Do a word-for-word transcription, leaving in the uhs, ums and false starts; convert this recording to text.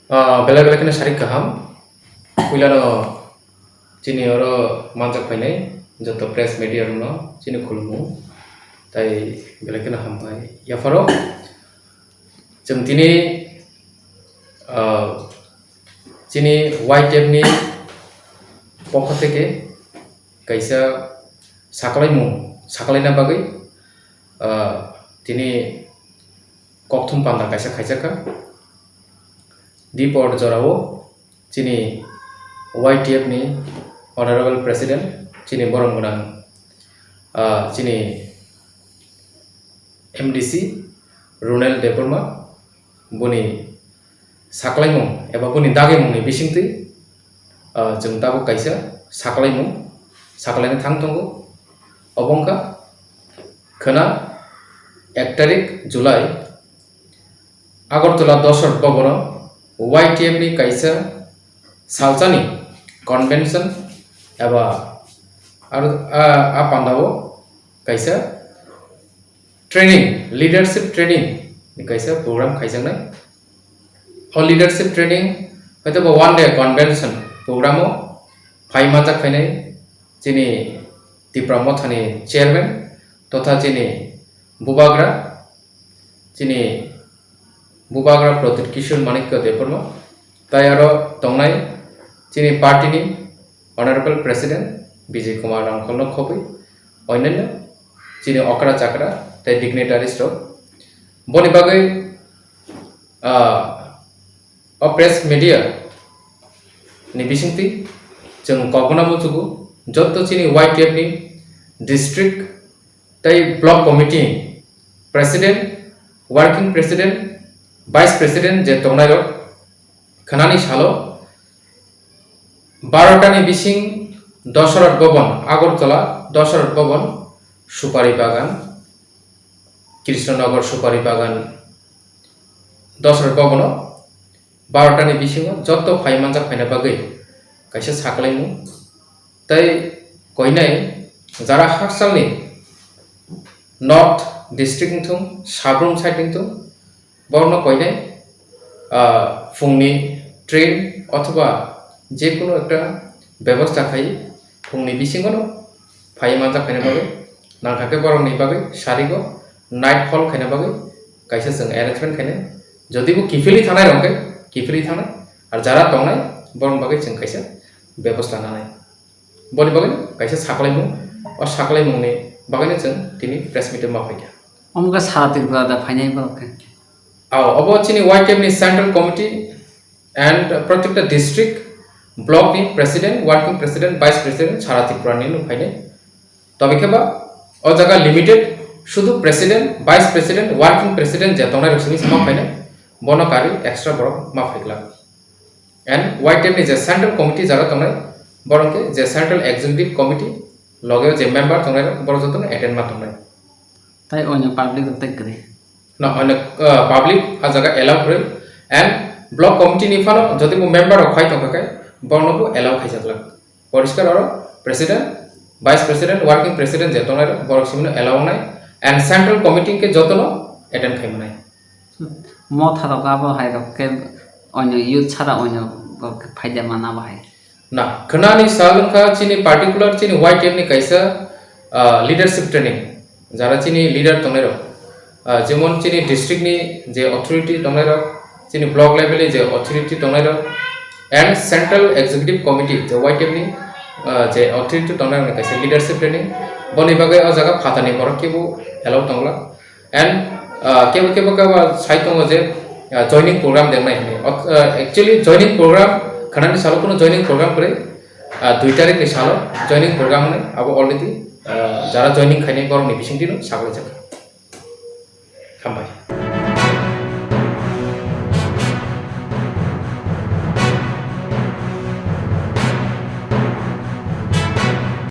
Ah, belai belai kheno sarik kaham. Puilano chini oro manjak phainai joto press media rokno chini khulumung. Tai belai kheno hambai. Yapharo chwng tini, ah, chini Y T F ni pokho theke kaisa saklaimung saklaina bagwi, ah, tini kokthum panda kaisa khaijakha. Dipor jorao chini Y T F ni Honorable President, chini borom gwnang, ah, chini M D C Ronel Debbarma, boni saklaimung eba boni dagimungni bisingtwi, ah, chwng tabuk kaisa saklaimung saklaina thang tongo. Obo wngkha khwna ek tarik July Agartala Dosrat Bhavan o Y T F ni kaisa salsani convention eba aro, ah, a pandao kaisa training, leadership training ni kaisa program khaijaknai. O leadership training hoito ba one day convention program o phai manjak phainai chini Tipra Mothani chairman totha chini bubagra, chini bubagra Pradyut Kishore Manikya Debbarma, tai aro tongnai chini party ni Honorable President Bijay Kumar Rangkholno khobwi onyanyo chini okra chakra tei dignitaries rok. Boni bagwi, ah, o press media ni bisingtwi chwng kokna muchugo, joto chini Y T F ni district tei block committee president, working president, vice president je tongnairok khwnani salo barota ni bising Dosrat Bhavan, Agartala Dosrat Bhavan, Supari Bagan, Krishnanagar Supari Bagan, Dosrat Bhavan o barota ni bisingo joto phai manjak phaina bagwi kaisa saklaimung. Tei koinai jara hakchalni North district wngthung, Sabrum side wngthung, borokno koinai, ah, phungni train othoba jekunu ekta bebosta khai phungni bisingono phai manjak phaina bagwi nangkha khe borokni bagwi sarigo night call khaina bagwi kaisa chwng arrangement khainai. Jodi bo kiphilwi thangnai rok khe kiphilwi thangnai, ar jara tongnai borokni bagwi chwng kaisa bebosta nanai. Boni bagwi kaisa saklaimung, o saklaimungni bagwino chwng tini press meet o ma phaikha. Omo khe sara Tripura da phainai borok khe? Ao, obo chini Y T F ni Central Committee and protekta district, block ni president, working president, vice president sara Tripura ni no phainai. Tobe khe ba o jaga limited, sudu president, vice president, working president je tongnai rok simi ma phainai, bono karwi extra borok ma phaiglak. And Y T F ni je central committee jara tongnai, borok khe je central executive committee loge je member tongnai rok, borok jotono attend ma tongnai. Tai onyo public rok tai kwrwi? Na, onyo, uh, public a jaga allow kwrwi. And block committee ni phano jodi bo member rok phai tongkha khe, borokno bo allow khaijaklak. Poriskar oro president, vice president, working president je tongnai rok, borok simino allow wngnai. And central committee khe jotono attend khai mwnai. Motha rok abo hai rok khe onyo youth sara onyo rok khe phaida mana bo hai. Na, khwnani sal wngkha chini particular chini Y T F ni kaisa, ah, leadership training, jara chini leader tongnai rok, ah, jemon chini district ni je authority tongnai rok, chini block level ni je authority tongnai rok, and central executive committee je Y T F ni, ah, je authority tongnai rok ni kaisa leadership training, boni bagwi o jaga phatani borok kebo allow tongla. And, ah, kebo kebo kebo sai tongo je, ah, joining program dengnai hinwi. Ot-, ah, actually joining program khwnani salo kuno joining program kwrwi, ah, dui tarik ni salo joining program hinwi abo already, ah, jara joining khainai borokni bisingtwi no saklaijak. Hambai.